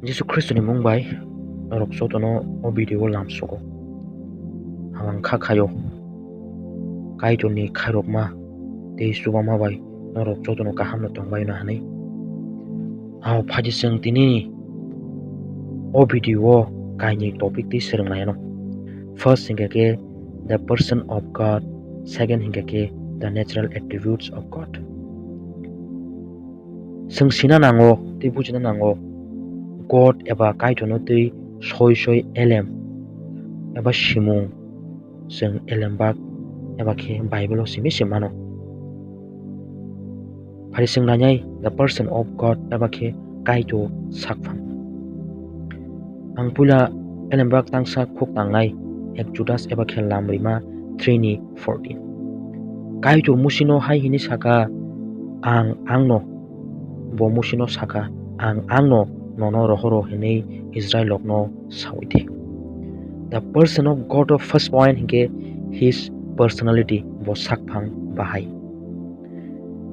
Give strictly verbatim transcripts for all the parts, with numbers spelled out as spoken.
Jisu Khristoni mung bai norok jotono o video o lamsogo. Ang kha khaio Kaitorni khairokma tei chubama bai norok jotono kahamno tongbaino hwnwi. Ang phaidi chwng tini o video o kainwi topic twi swrwng laino. First hingkha khe the person of God, second hingkha khe the natural attributes of God. Chwng sina nango tei bujina nango, God eba Kaitorno twi soi soi elem eba simung chwng elembak eba khe Bible o simi se mano. Phari chwng nainai the person of God eba khe Kaitor sakphang. Ang puila elembak tangsa khuk tangnai Exodus eba khe Lamrima three ni fourteen. Kaitor Musino hai hini saka, ang angno, bo Musino saka, ang angno nono rohoro hwnwi Israel rokno sawi di. The person of God of first point hingkhe his personality, bo sakphang bahai.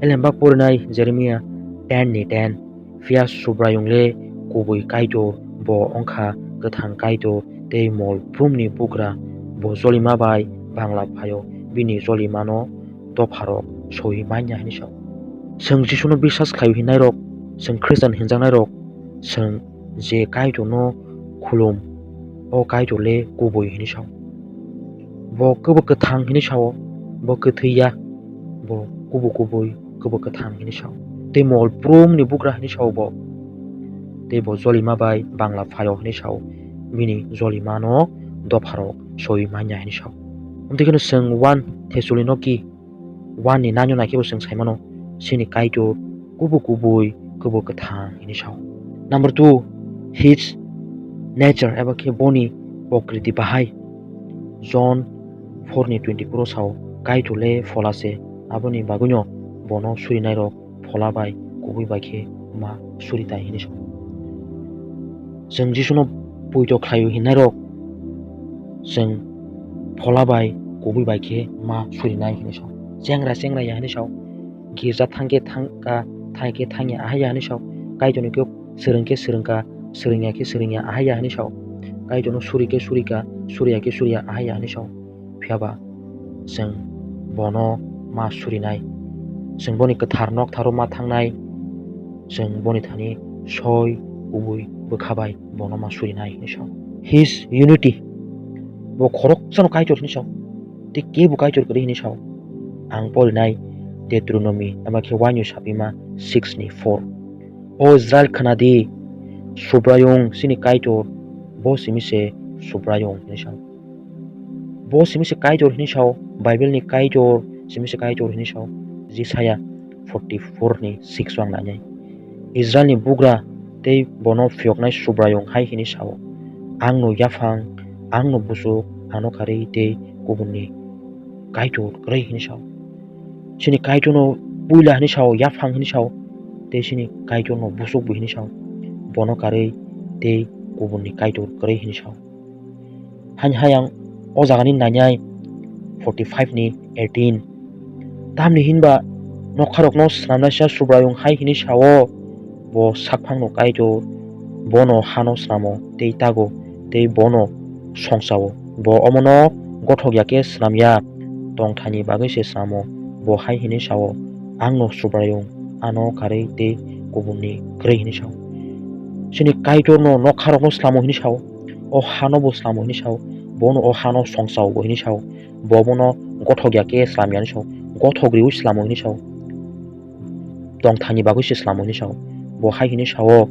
Elembak porinai Jeremiah ten ni ten, phiya Subraiyung le kubui Kaitor, bo wngkha kwthang Kaitor tei mol brumni bugra, bo jolima bai bangla phaio, bini jolimano dopharok soi manya hwnwi sao. Chwng Jisuno biswas khlai hinnairok, chwng Khristian hinjaknairok, chwng je Kaitorno khulum, o Kaitor le kubui hwnwi sao. Bo kwbo kwthang hwnwi sao, bo kwthwi ya, bo kubu kubui kwbo kwthang hwnwi sao. Tei mol brumni bugra hwnwi sao bo. Tei bo jolima bai bangla phaio hwnwi sao, bini jolimano dopharok soi manya hwnwi sao. Amtwi kheno chwng one Thessaloniki one ni nine o naikhe bo chwng saimano, chini Kaitor kubu kubui kwbo kwthang hwnwi sao. Number two, his nature eba khe boni pokriti bahai. John four ni twenty four o sao, Kaitor le phola se, aboni bagwino bono surinairok phola bai kubui bai khe ma suri tai hwnwi sao. Chwng Jisuno poito khlaio hinnairok, chwng phola bai kubui bai khe ma surinai hwnwi sao. Chengra chengra ya hwnwi sao. Girja thangkhe thangka, thaikhe thangya ahai ya hwnwi sao. Kaitorni khe swrwngkhe swrwngka, swrwngya khe swrwngya ahai ya hwnwi sao. Kaitorno surikhe surika, suriya khe suriya ahai ya hwnwi sao. Phiya ba chwng bono ma surinai. Chwng boni kwthar noktharo ma thangnai. Chwng boni thani soi kubui bwkha bai bono ma surinai hwnwi sao. His unity, bo khoroksano Kaitor hwnwi sao. Tei kebo Kaitor kwrwi hwnwi sao. Ang porinai Deuteronomy eba khe Wainwi Sapima six ni four. O Israel khna di, Subraiyung chini Kaitor, bo simi se Subraiyung hwnwi sao. Bo simi se Kaitor hwnwi sao, Bible ni Kaitor simi se Kaitor hwnwi sao, Jisaya forty four ni six o ang nainai. Israel ni bugra tei bono phiyoknai Subraiyung hai hwnwi sao, "Ang no yaphang, ang no buchuk, ano karwi tei kubun ni Kaitor kwrwi," hwnwi sao. Chini Kaitor no puila hwnwi sao, yaphang hwnwi sao, tei chini Kaitor no buchuk bo hwnwi sao, bono karwi tei kubun ni Kaitor kwrwi hwnwi sao. Haini hai ang o jaga ni nainai forty five ni eighteen. Tamni hinba nokharokno swnamnaisa Subraiyung hai hwnwi sao, bo sakphangno Kaitor, bono hano snamo tei tago, tei bono songchao. Bo omono gothok ya khe swnamya, tongthaini bagwi se snamo. Bo hai hwnwi sao, "Ang no Subraiyung, ano karwi tei kubun ni kwrwi," hwnwi sao. Chini Kaitor no nokharokno slamo hwnwi sao, o hano bo slamo hwnwi sao, bono o hano songchao bo hwnwi sao, bo bono gothok ya khe slamya hwnwi sao, gothok riwi slamo hwnwi sao, tongthaini bagwi se slamo hwnwi sao. Bo hai hwnwi sao,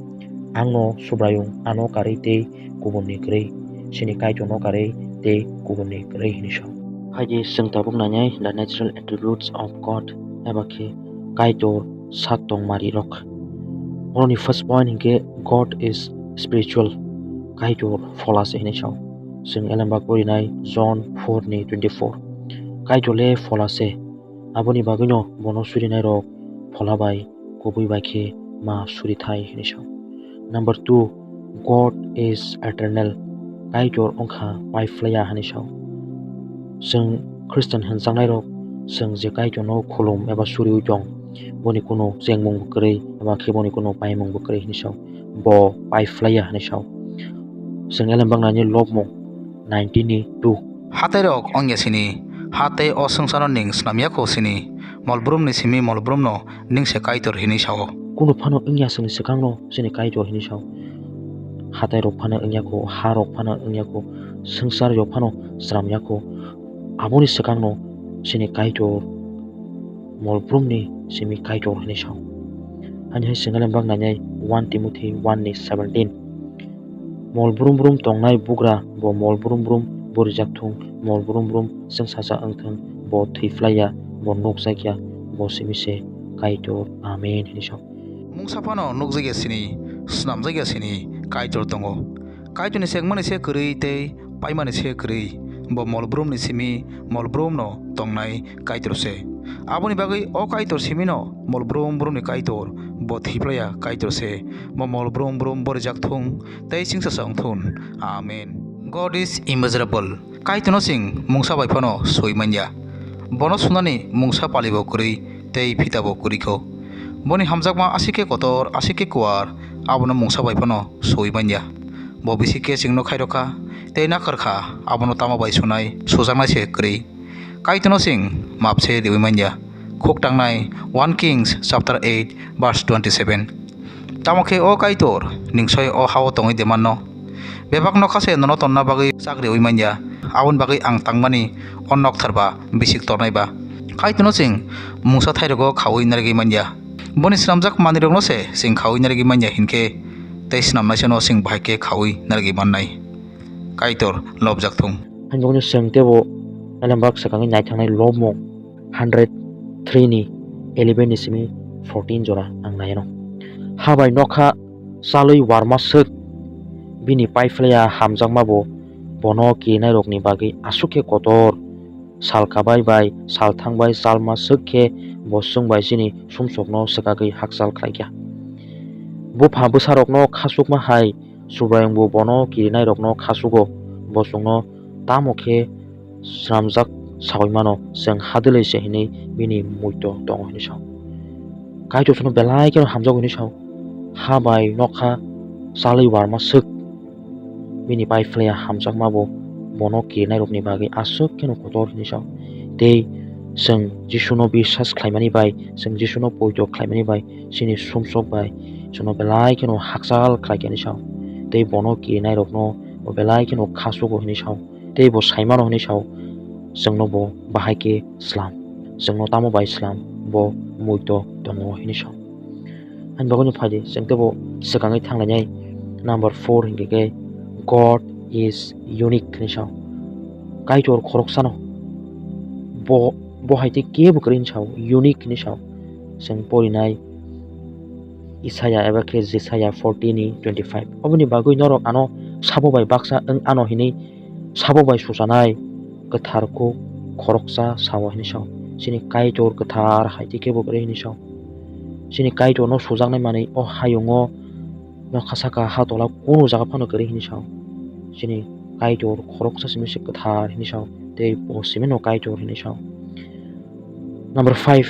"Ang no Subraiyung, ano karwi tei kubun ni kwrwi, chini Kaitor no karwi tei kubun ni kwrwi," hwnwi sao. Hai di chwng tabuk nainai the natural attributes of God, eba khe Kaitor sak tongmari rok. Oroni first point hinkhe God is spiritual, Kaitor phola se hinwi sao. Chwng elembak porinai John four ni twenty four. Kaitor le phola se, aboni bagwino bono surinai rok phola bai kubui bai khe ma suri thai hinwi sao. Number two, God is eternal, Kaitor wngkha paiphlaiya hinwi sao. Chwng Khristian hwnjaknairok, chwng je Kaitorno khulum eba suriwi tong, boni kunu chengmung bo kwrwi, eba khe boni kunu paimung bo kwrwi hinwi sao. bo paiphlaiya hinwi sao. Chwng elembak nainai lobmung nineteen ni two. Hatai rok ongya sini, hatai o swngcharo ning snamya kho sini, molbrum ni simi molbrum no ning se Kaitor hinwi sao. Kunu phano wngya chwngni swkang no chini Kaitor hinwi sao. Hatai rok phano wngya kho, ha rok phano wngya kho, swngchar rok phano swnamya kho. Aboni swkang no chini Kaitor molbrum ni simi Kaitor hinwi sao. Ani hai chwng elembak nainai one Timothy one ni seventeen. Molbrum brum tongnai bugra bo molbrum brum borijak thung, molbrum brum chwngsacha wng thung, bo thwi phlaiya, bo nukjakya, bo simi se Kaitor. Amen hinwi sao. Mungsa phano nukjakya sini, swnamjakya sini Kaitor tongo. Kaitorni chengmani se kwrwi tei paimani se kwrwi, bo molbrumni simi molbrum no tongnai Kaitor se. Aboni bagwi o Kaitor simino molbrum brumni Kaitor, bo thwi phlaiya Kaitor se, bo molbrum brum borijak thung tei chwngsacha wng thun. Amen. God is immeasurable. Kaitorno chwng mungsa bai phano soi manya. Bono sunani mungsa palibo kwrwi tei phitabo kwrwi kho. Boni hamjakma aswk khe kotor, aswk khe kuar, abono mungsa bai phano soi manya. Bo bisi khe chwngno khairokha tei nakarkha, abono tamo bai sunai, sujaknai se kwrwi. Kaitorno chwng map se riwi manya. Khuk tangnai one Kings chapter eight verse twenty seven. Tamo khe o Kaitor, ning soi o ha-o tongwi de manno? Bebak nokha se nono tonna bagwi chak riwi manya, aboni bagwi ang tangmani o nokthar ba bisik tornai ba. Kaitorno chwng mungsa thairogo khaui narigwi manya. Boni swnamjak manwirokno se chwng khaui narigwi manya hinkhe, tei swnamnaisano chwng bahai khe khaui narigwi mannai. Kaitor lobjak thung. Haini bagwino chwng teibo elembak swkangwi naithangnai lobmung hundred three ni eleven ni simi fourteen jora ang naiano. Ha bai nokha chalwi warma swk bini paiphlaiya hamjakmabo bono kirinairokni bagwi aswk khe kotor. Sal kabai bai sal thangbai chalma swk khe bo chwng bai chini sumsokno swkagwi hakchal khlaikha. Bupha bwsarokno khachukma hai Subraiyungbo bono kirinairokno khachugo, bo chwngno tamo khe swnamjak saui mano, chwng hadwlwi se hwnwi bini muito tongo hwnwi sao. Kaitor chwngno belai kheno hamjago hwnwi sao. Ha bai nokha chalwi warma swk bini paiphlaiya hamjakmabo bono kirinairokni bagwi aswk kheno kotor hwnwi sao. Tei chwng Jisuno biswas khlaimani bai, chwng Jisuno poito khlaimani bai, chini sumsok bai chwngno belai kheno hakchal khlaikha hwnwi sao. Tei bono kirinairokno bo belai kheno khachugo hwnwi sao. Tei bo sai mano hwnwi sao, chwngno bo bahai khe slam, chwngno tamo bai slam, bo muito tongo hwnwi sao. Ani bagwino phaidi, chwng teibo swkangwi thanglainai. Number four hinkhe khe, God is unique hwnwi sao. Kaitor khoroksano. Bo, bo hai tei kebo kwrwi hwnwi sao, unique hwnwi sao. Chwng porinai Isaiah eba khe Jisaiah forty ni twenty five. Oboni bagwi norok ano sabo bai baksa wng ano hinwi sabo bai suchanai kwthar kuk khoroksa sao hwnwi sao. Chini Kaitor kwthar hai tei kebo kwrwi hwnwi sao. Chini Kaitorno sujaknai manwi o hayungo nokha saka ha tola kunu jaga phano kwrwi hwnwi sao. Chini Kaitor khoroksa simi se kwthar hwnwi sao, tei bo simino Kaitor hwnwi sao. Number five,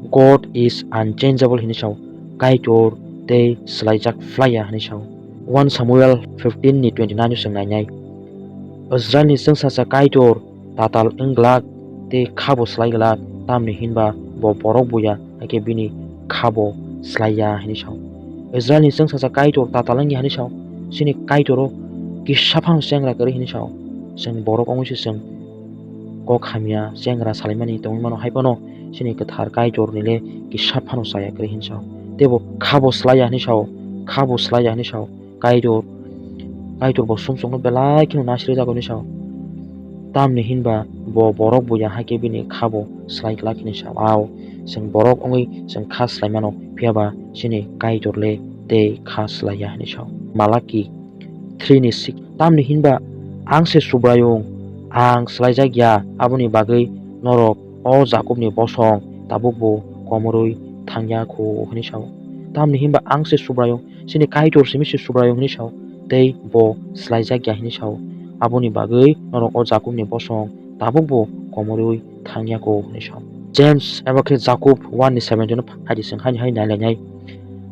God is unchangeable hwnwi sao. Kaitor tei swlaijak phlaiya hwnwi sao. One Samuel fifteen ni twenty nine o chwng nainai. Israilni chwngsacha Kaitor tatal wng glak tei khabo slai glak, tamni hinba bo borok buya, hakhe bini khabo slaiya hwnwi sao. Israilni chwngsacha Kaitor tatal wngya hwnwi sao. Chini Kaitoro kisa phano chengra kwrwi hwnwi sao. Chwng borok wngwi se chwng kok hamya chengra salaimani tongwi mano, hai phano chini kwthar Kaitorni le kisa phano chaya kwrwi hwnwi sao. Teibo khabo slaiya hwnwi sao, khabo slaiya hwnwi sao. Kaitor, Kaitor bo sumsokno belai kheno nasri jago hwnwi sao. Tamni hinba bo borok buya, hakhe bini khabo slai glak hwnwi sao. Ao, chwng borok wngwi chwng kha slai mano, phiya ba chini Kaitor le tei kha slaiya hwnwi sao. Malaki three ni six. Tamni hinba ang se Subraiyung, ang swlaijak ya, aboni bagwi norok o Jakobni bosong tabukbo komorwi thangya kho hwnwi sao. Tamni hinba ang se Subraiyung, chini Kaitor simi se Subraiyung hwnwi sao, tei bo swlaijak ya hwnwi sao. Aboni bagwi norok o Jakobni bosong tabukbo komorwi thangya kho hwnwi sao. James eba khe Jakob one ni seventeen no phaidi chwng haini hai nailainai.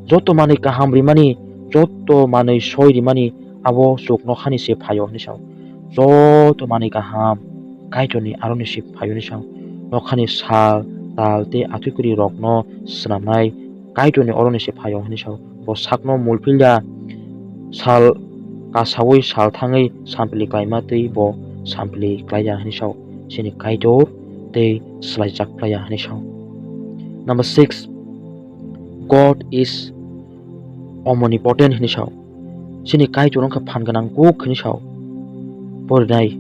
Joto manwi kaham rimani Joto manwi soi rimani abo chuk nokhani se phaio hinwi sao. Joto manwi kaham Kaitorni aroni se phaio hinwi sao. Nokhani sal, tal tei athuikuri rokno swnamnai Kaitorni oroni se phaio hinwi sao. Bo sakno mulphilya, sal kasawi sal thangwi sampili klaima tei bo sampili klaiya hinwi sao. Chini Kaitor tei swlaijak klaiya hinwi sao. Number six, God is omnipotent hinwi sao. Chini Kaitor wngkha phan gwnang kuk hinwi sao. Porinai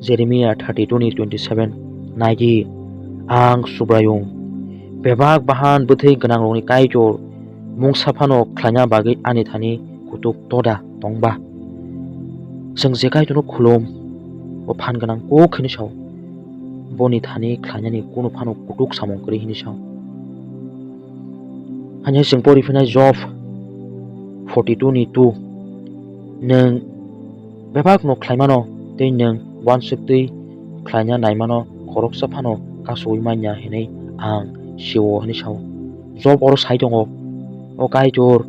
Jeremiah thirty-two ni twenty-seven, naidi, ang Subraiyung, bebak bahan bwthwi gwnangrokni Kaitor, mungsa phano khlaina bagwi ani thani kutuk toda tongba? Chwng je Kaitorno khulum, bo phan gwnang kuk hinwi sao. Boni thani khlainani kunu phano kutuk samung kwrwi hinwi sao. Haino chwng pori phinai Job forty-two ni two, nwng bebakno khlaimano tei nwng uansuk twi khlaina naimano khoroksa phano kasowi manya hinwi ang sio hinwi sao. Job oro sai tongo, "O Kaitor,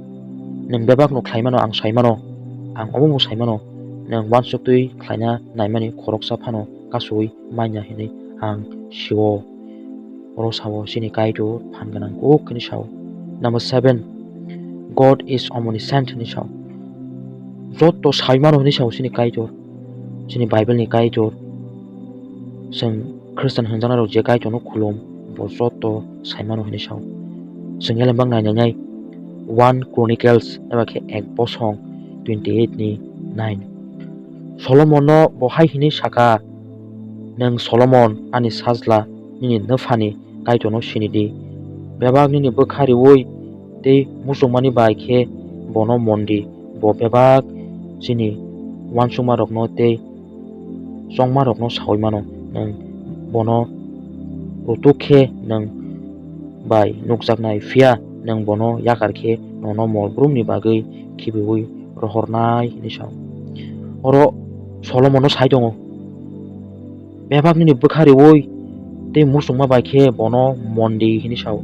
nwng bebakno khlaimano ang saimano, ang omobo saimano, nwng uansuk twi khlaina naimani khoroksa phano kasowi manya hinwi ang sio." Oro sao chini Kaitor phan gwnang kuk hinwi sao. Number seven, God is omniscient hinwi sao. Joto saimano hinwi sao chini Kaitor. Chini Bible ni Kaitor, chwng Christian hinjaknai rok je Kaitorno khulum, bo joto saimano hinwi sao. Chwng elembak nainai nai One Chronicles eba khe ek bosong twenty-eight ni nine. Solomonno bo hai hinwi saka, "Nwng Solomon ani sajla, nini nwphani Kaitorno sini di. Bebak nini bwkha riwi tei muchungmani bai khe bono mon di. Bo bebak chini uansukmarokno tei chongmarokno saui mano. Nwng bono rutuk khe nwng bai nukjaknai, phiya nwng bono yakar khe nono mol brumni bagwi khibiui rohornai," hinwi sao. Oro Solomonno sai tongo, "Bebak nini bwkha riwi tei muchungma bai khe bono mon di," hinwi sao.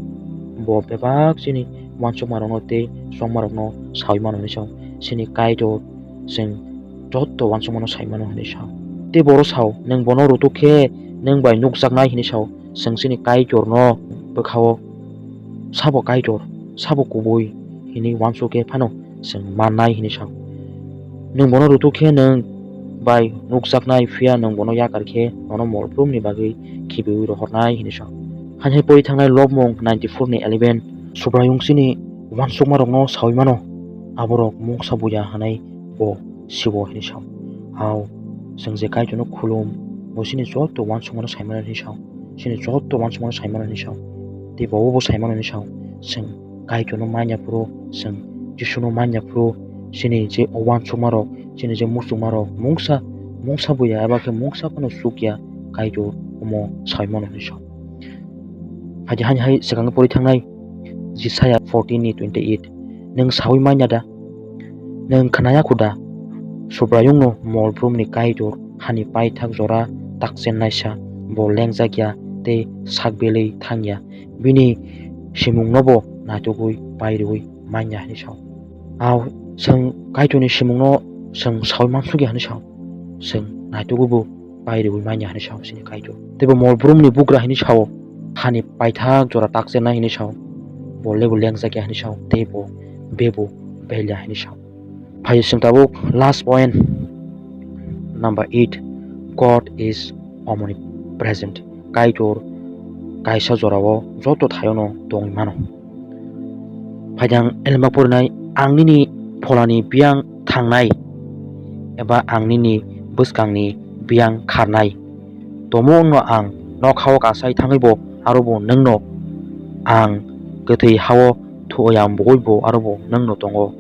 Bo bebak chini uansukmarokno tei chongmarokno saui mano hinwi sao. Chini Kaitor chwng joto uansukmano sai mano hinwi sao. Tei bo oro sao, "Nwng bono rutuk khe nwng bai nukjaknai," hinwi sao. Chwng chini Kaitorno bwkhao sabo Kaitor, sabo kubui hinwi uansuk khe phano chwng mannai hinwi sao. Nwng bono rutuk khe nwng bai nukjaknai, phiya nwng bono yakar khe nono mol brumni bagwi khibiui rohornai hinwi sao. Haino hai pori thangnai Lobmung ninety-four ni eleven, Subraiyung chini uansukmarokno saui mano, aborok mungsa buya hwnwi bo sio hinwi sao. Hao, chwng je Kaitorno khulum, bo chini joto uansukmano sai mano hinwi sao. Chini joto uansukmano sai mano hinwi sao. Tei bo bo sai mano hinwi sao. Chwng Kaitorno manya phuru, chwng Jisuno manya phuru, chini je uansukmarok, chini je muchungmarok, mungsa, mungsa buya eba khe mungsa phano chukya, Kaitor omo sai mano hinwi sao. Haidi haini hai swkang pori thangnai Jisaya fourteen ni twenty-eight, "Nwng saui manya da? Nwng khnaya kho da? Subraiyungno mol brumni Kaitor, hani paithak jora takchen naisa, bo lengjak ya tei sak belwi thang ya, bini simungnobo naitugwi pai rwui manya," hinwi sao. Ao chwng Kaitorni simungno chwng saui mansuk ya hinwi sao, chwng naitugwibo pai rwui manya hinwi sao chini Kaitor. Tei bo mol brumni bugra hinwi sao, hani paithak jora takchernai hinwi sao, bo lebo lengjak ya hinwi sao, tei bo bebo belya hinwi sao. Phai chwng tabuk last point, number eight, God is omnipresent. Kaitor kaisa jorao joto thaiono tongwi mano. Phaidang elma porinai, "Ang nini pholani biyang thangnai, eba ang nini bwskangni biyang kharnai. Tomungno ang nokhao kasai thangwibo arobo nwngno, ang kwthwi hao thuoyamboibo arobo nwngno tongo.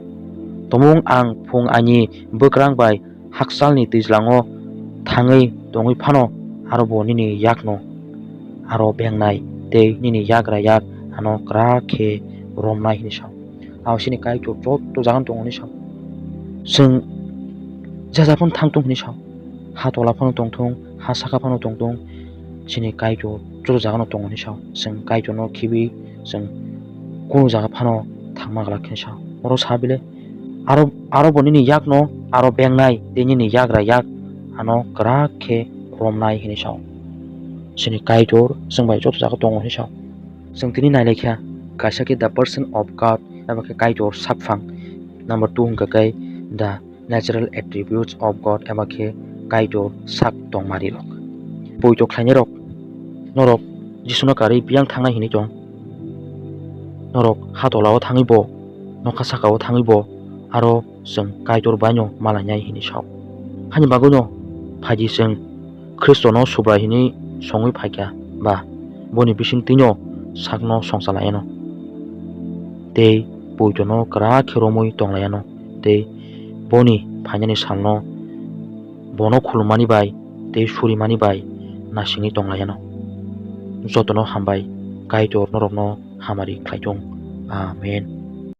Tomung ang phung ani bwkrang bai hakchalni twijlango thangwi tongwi phano, arobo nini yakno aro bengnai tei nini yagra yak ano kwrak khe romnai," hinwi sao. Ao chini Kaitor joto jagano tongo hinwi sao. Chwng jesa phano thang tung hinwi sao. Ha tola phano tong thung, ha saka phano tong thung, chini Kaitor joto jagano tongo hinwi sao. Chwng Kaitorno khibi chwng kunu jaga phano thangma glak hinwi sao. Oro sa bile, Aro, aro bo nini yakno aro bengnai tei nini yagra yak ano kwrak khe romnai hwnwi sao. Chini Kaitor chwng bai joto jaga tongo hwnwi sao. Chwng tini nailaikha, kaisa khe the person of God eba khe Kaitor sakphang. Number two hwnkha khe the natural attributes of God eba khe Kaitor sak tongmari rok. Poito khlainai rok, norok Jisuno karwi biyang thangnai hwnwi tong. Norok ha tolao thangwi bo, nokha sakao thangwi bo, aro chwng Kaitor baino malainai hwnwi sao. Hani bagwino phaidi chwng Khristono Subrai hwnwi songwi phaikha ba boni bisingtwino sakno songcha laiano tei poitono kwrak khe romwi tong laiano tei boni phainani salno bono khulummani bai tei surimani bai nasingwi tong laiano. Jotono hambai, Kaitor norokno hamari khlai thung. Amen.